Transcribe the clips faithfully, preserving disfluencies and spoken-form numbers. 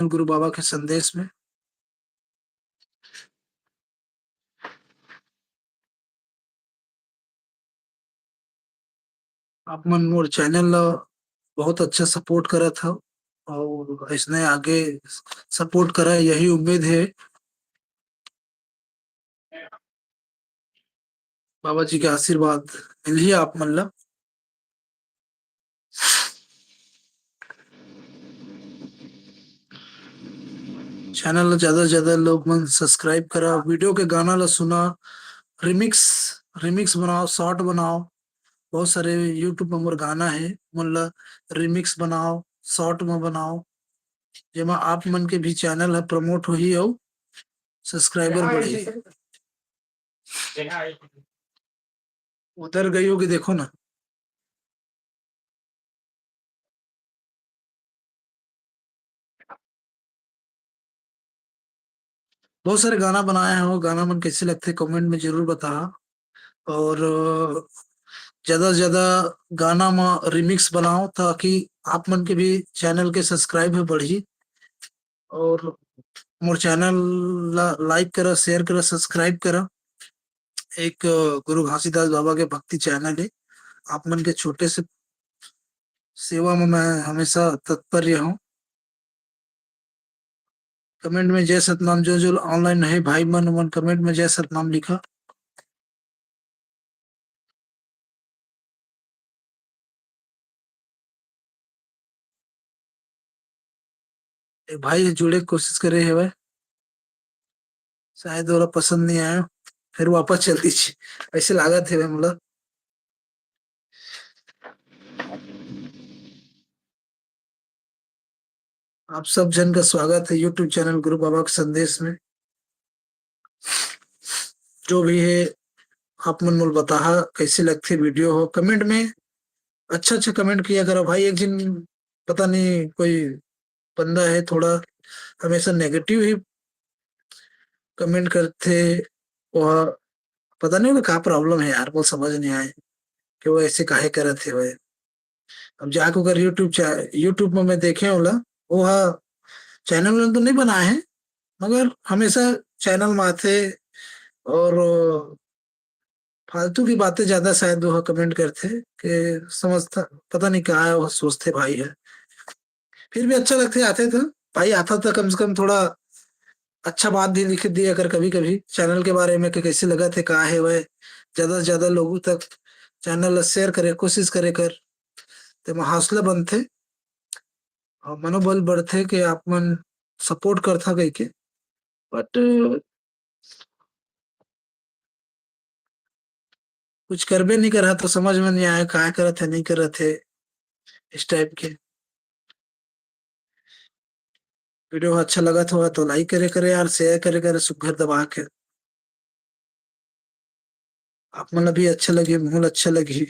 गुरु बाबा के संदेश में। आप मन मोर चैनल ला बहुत अच्छा सपोर्ट करत हव और इसने आगे सपोर्ट करा, यही उम्मीद है। बाबा जी के आशीर्वाद मिलही आप मन ला। चैनल ला ज्यादा से ज्यादा लोग मन सब्सक्राइब करा, वीडियो के गाना ला सुना, रिमिक्स रिमिक्स बनाओ, शॉर्ट बनाओ। बहुत सारे यूट्यूब में मोर गाना है, मन ला रिमिक्स बनाओ, शॉर्ट में बनाओ, जेमा आप मन के भी चैनल ह प्रमोट होही अउ सब्सक्राइबर बढ़ही। उधर गई होगी, देखो ना। बहुत सारे गाना बनाए हो, गाना मन कैसे लगते कमेंट में जरूर बताहा। और ज्यादा से ज्यादा गाना में रिमिक्स बनाओ ताकि आप मन के भी चैनल के सब्सक्राइब है बढ़ी। और मोर चैनल ला लाइक करा, शेयर करा, सब्सक्राइब करा। एक गुरु घासीदास बाबा के भक्ति चैनल है, आप मन के छोटे से सेवा में मैं हमेशा तत्पर रहूं। कमेंट में जय सतनाम, जो जो ऑनलाइन है भाई मन, मन कमेंट में जय सतनाम लिखा। एक भाई जुड़े के कोशिश करे हवय, शायद ओला पसंद नहीं आया, फिर वापस चल दीजिए, ऐसे लागत है मोला। आप सब जन का स्वागत है यूट्यूब चैनल गुरु बाबा के संदेश में। जो भी है, आप मन मोल बताहा कैसे लगथे वीडियो हो, कमेंट में अच्छा अच्छा कमेंट किया करो भाई। एक दिन पता नहीं कोई बंदा है थोड़ा हमेशा नेगेटिव ही कमेंट करथे, वह पता नहीं ओला का प्रॉब्लम है यार, मोला समझ नहीं आए कि वो ऐसे काहे करत हे भाई। अब जाके ओकर यूट्यूब चा-, यूट्यूब में मैं देखे ओला, वो हा चैनल तो नहीं बनाए है, मगर हमेशा चैनल में आथे और फालतू की बातें ज्यादा शायद वो कमेंट करथे कि समझता पता नहीं क्या है, वो सोचथे भाई है। फिर भी अच्छा लगथे, आथे तो भाई, आता तो कम से कम थोड़ा अच्छा बात भी लिख दिया कर कभी कभी चैनल के बारे में कि कैसे लगत हे, का है वह, ज्यादा से ज्यादा लोगों तक चैनल ला शेयर करे, कोशिश करे कर, तेमा हौसला बनथे और मनोबल बढ़थे कि आप मन सपोर्ट करथा कहिके। बट कुछ करबे नहीं करा तो समझ में नहीं आए, का करत है, नहीं करत है, इस टाइप के। वीडियो अच्छा लगत होगा तो लाइक करे करे यार, शेयर करे करे सुग्घर दबा के। आप मन ला भी अच्छा लगे, मोला अच्छा लगी।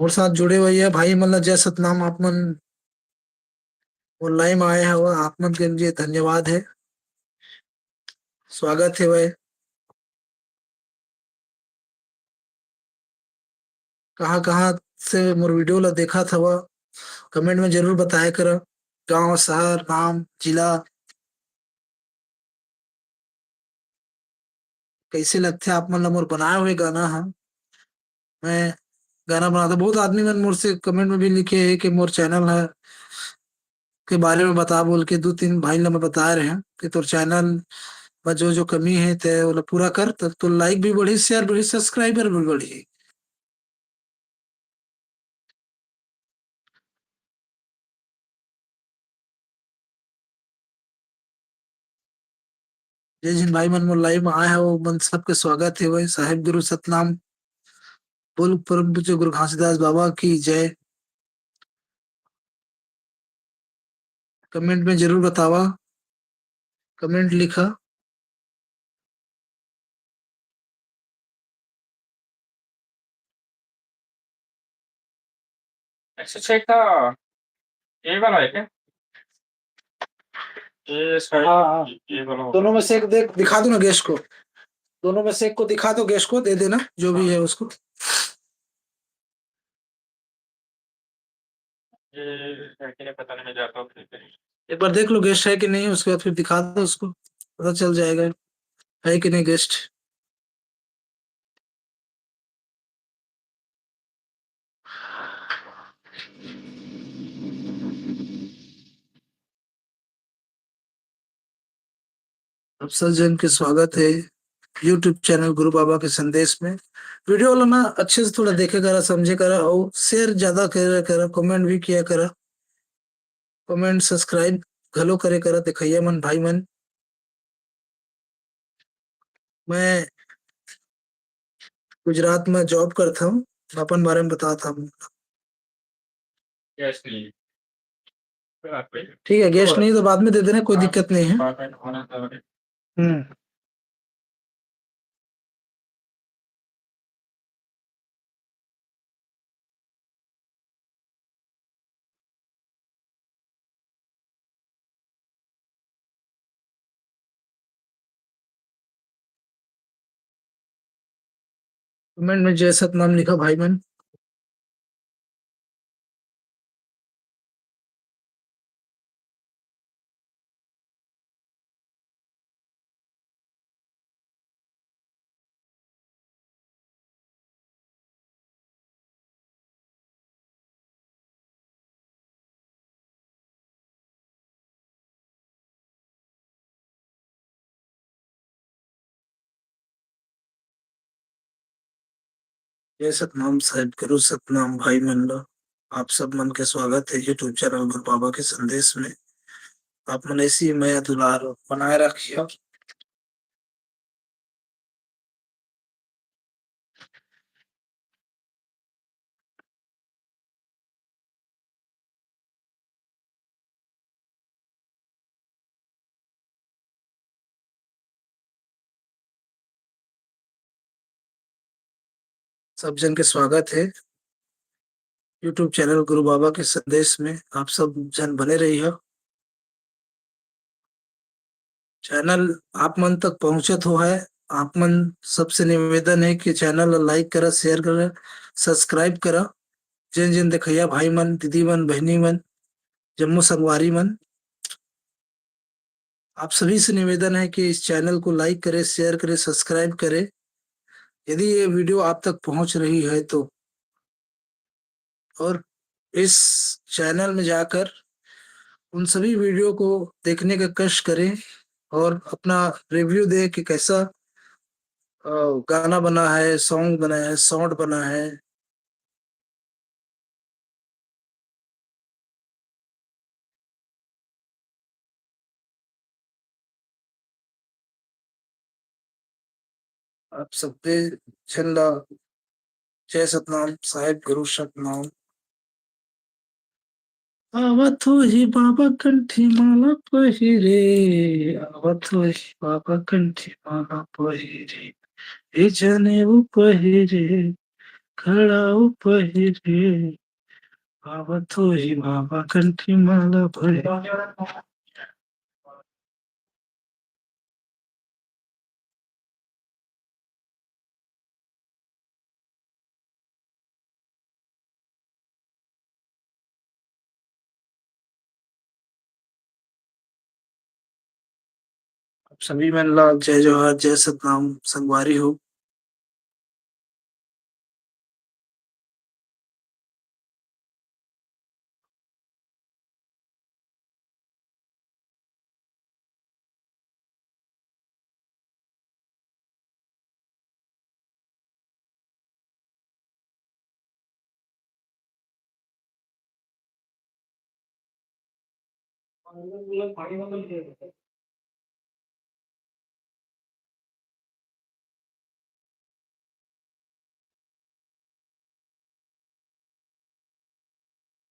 और साथ जुड़े हुए ये भाई मन ला जय सतनाम, आप मन वो लाइव में आए हवा, आप मन के लिए धन्यवाद है, स्वागत है भाई। कहाँ कहाँ से मोर वीडियो ला देखत हवा, कमेंट में जरूर बताया करा, गांव, शहर, नाम, जिला, कैसे लगथे आप मन ला मोर बनाए हुए गाना ह। मैं गाना बनाता, बहुत आदमी मन मोर से कमेंट में भी लिखे है कि मोर चैनल है के बारे में बता बोल के, दो तीन भाई ला मैं बता रहे हैं कि तोर चैनल में जो जो कमी है ते ओला पूरा कर, तब तो लाइक भी बढ़ी, शेयर बढ़ी, सब्सक्राइबर भी बढ़ी। जे जिन भाई मन मोर लाइव में आए हैं, वो मन सबके स्वागत है। वही साहेब गुरु सतनाम बोल, परम पूज्य गुरु घासीदास बाबा की जय। कमेंट में जरूर बतावा, कमेंट लिखा। अच्छा, अच्छा, एक था, ये वाला है क्या? ये शायद हाँ, हाँ। ये वाला होगा। दोनों में से एक देख, दिखा दो ना गेस्ट को, दोनों में से एक को दिखा दो, गेस्ट को दे देना, जो भी है उसको। एक बार देख लो गेस्ट है कि नहीं, उसके बाद फिर दिखा दो उसको, पता चल जाएगा है कि नहीं गेस्ट। आप सब जन के स्वागत है YouTube चैनल गुरु बाबा के संदेश में। वीडियो ला ना अच्छे से थोड़ा देखे करा, समझे करा और शेयर ज्यादा करे करा, कमेंट भी किया करा, कमेंट सब्सक्राइब घलो करे करा देखइया मन भाई मन। मैं गुजरात में जॉब करता हूँ, अपन बारे में बताता हूँ। ठीक है, गेस्ट नहीं तो बाद में दे देना, कोई दिक्कत नहीं है। हम्म। कमेंट में जय सतनाम लिखा भाई मन। जय सतनाम साहेब, गुरु सतनाम भाई मन लो। आप सब मन के स्वागत है YouTube चैनल गुरु बाबा के संदेश में। आप मन ऐसी मया दुलार बनाए रखियो। सब जन के स्वागत है YouTube चैनल गुरु बाबा के संदेश में। आप सब जन बने रही हो। चैनल आप मन तक पहुंचत हो है, आप मन सबसे निवेदन है कि चैनल ला लाइक करा, शेयर करा, सब्सक्राइब करा। जिन जिन देखैया भाई मन, दीदी मन, बहनी मन, जम्मो संगवारी मन, आप सभी से निवेदन है कि इस चैनल को लाइक करें, शेयर करें, सब्सक्राइब करें। यदि ये वीडियो आप तक पहुंच रही है तो, और इस चैनल में जाकर उन सभी वीडियो को देखने का कष्ट करें और अपना रिव्यू दें कि कैसा अ, गाना बना है, सॉन्ग बना है, शॉर्ट बना है। आप सब्बे झन ला जय सतनाम साहेब, गुरु सतनाम। आवत होही बाबा कंठी माला पहिरे, आवत होही बाबा कंठी माला पहिरे, ए जनेऊ पहिरे, कड़ाऊ पहिरे, आवत होही बाबा कंठी माला पहिरे। आप सभी मन ला जय जोहार, जय सतनाम संगवारी हो।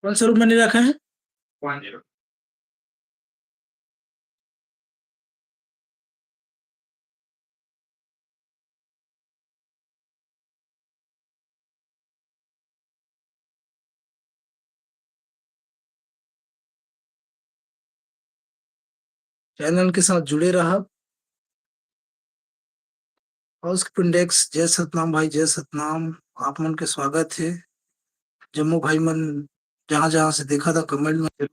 कौन सा रूम में नहीं रखा है? चैनल के साथ जुड़े रहा। और इंडेक्स, जय सतनाम भाई, जय सतनाम, आप मन के स्वागत है। जम्मो भाई मन जहाँ जहाँ से देखा था, कमेंट में जरूर।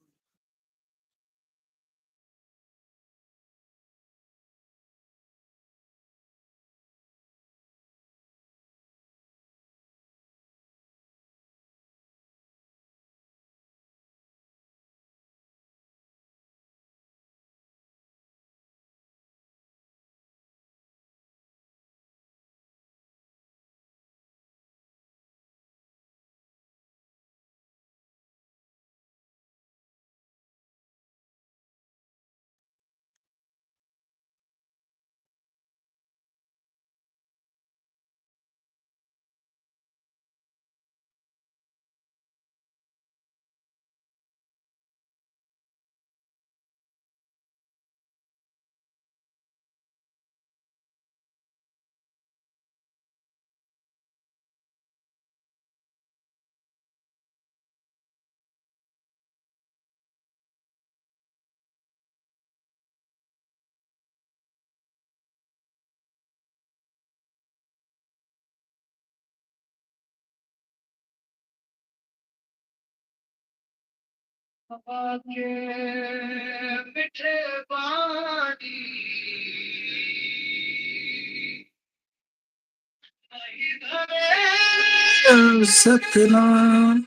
सतनाम,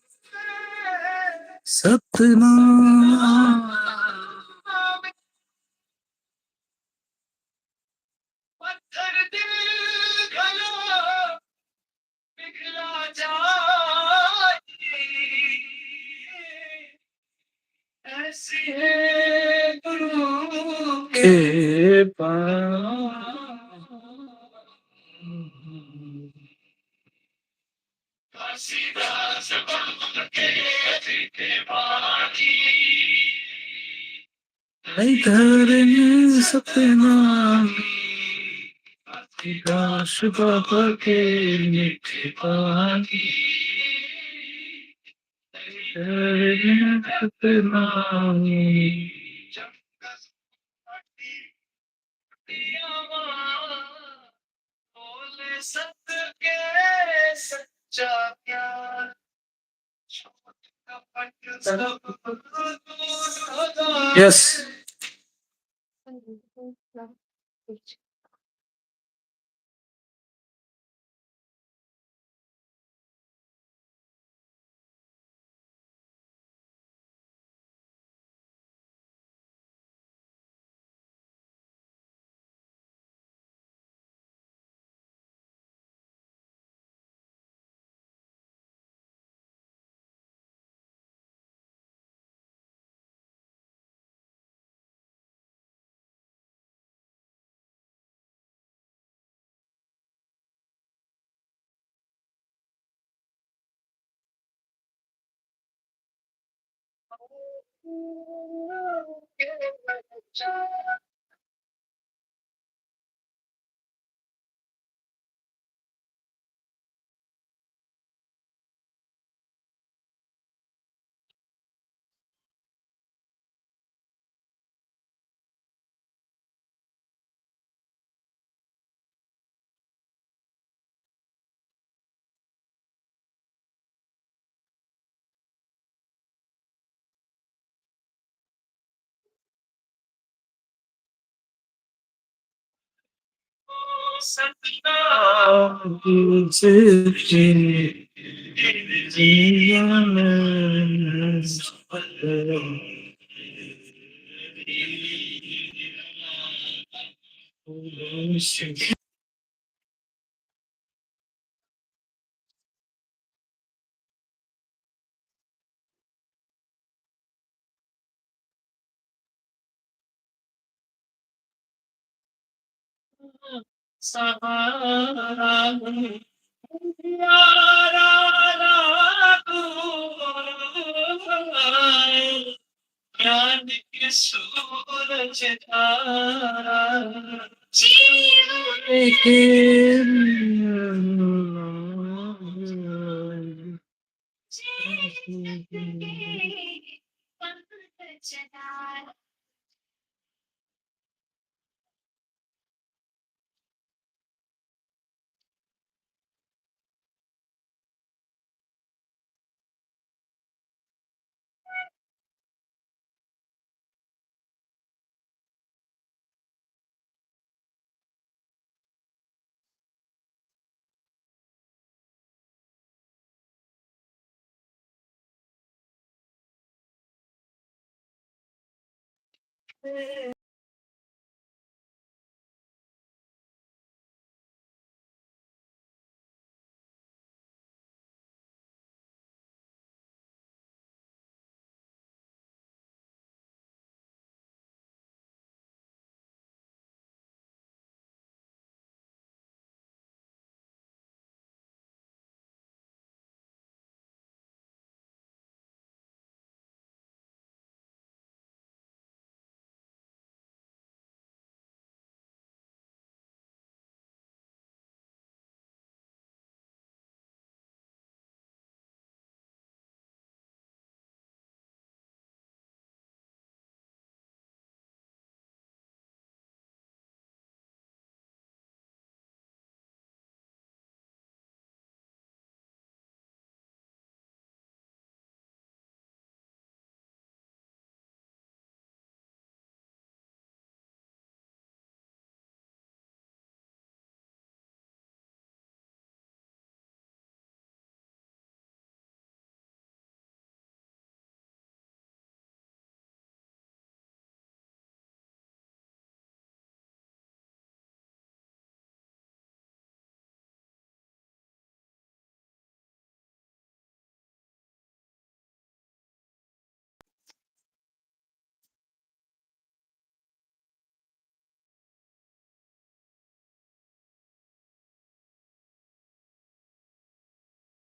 सतनाम। नहीं धरन सतनामी, काश बाबा के मीठे पानी। नहीं धरन सतनामी। यस।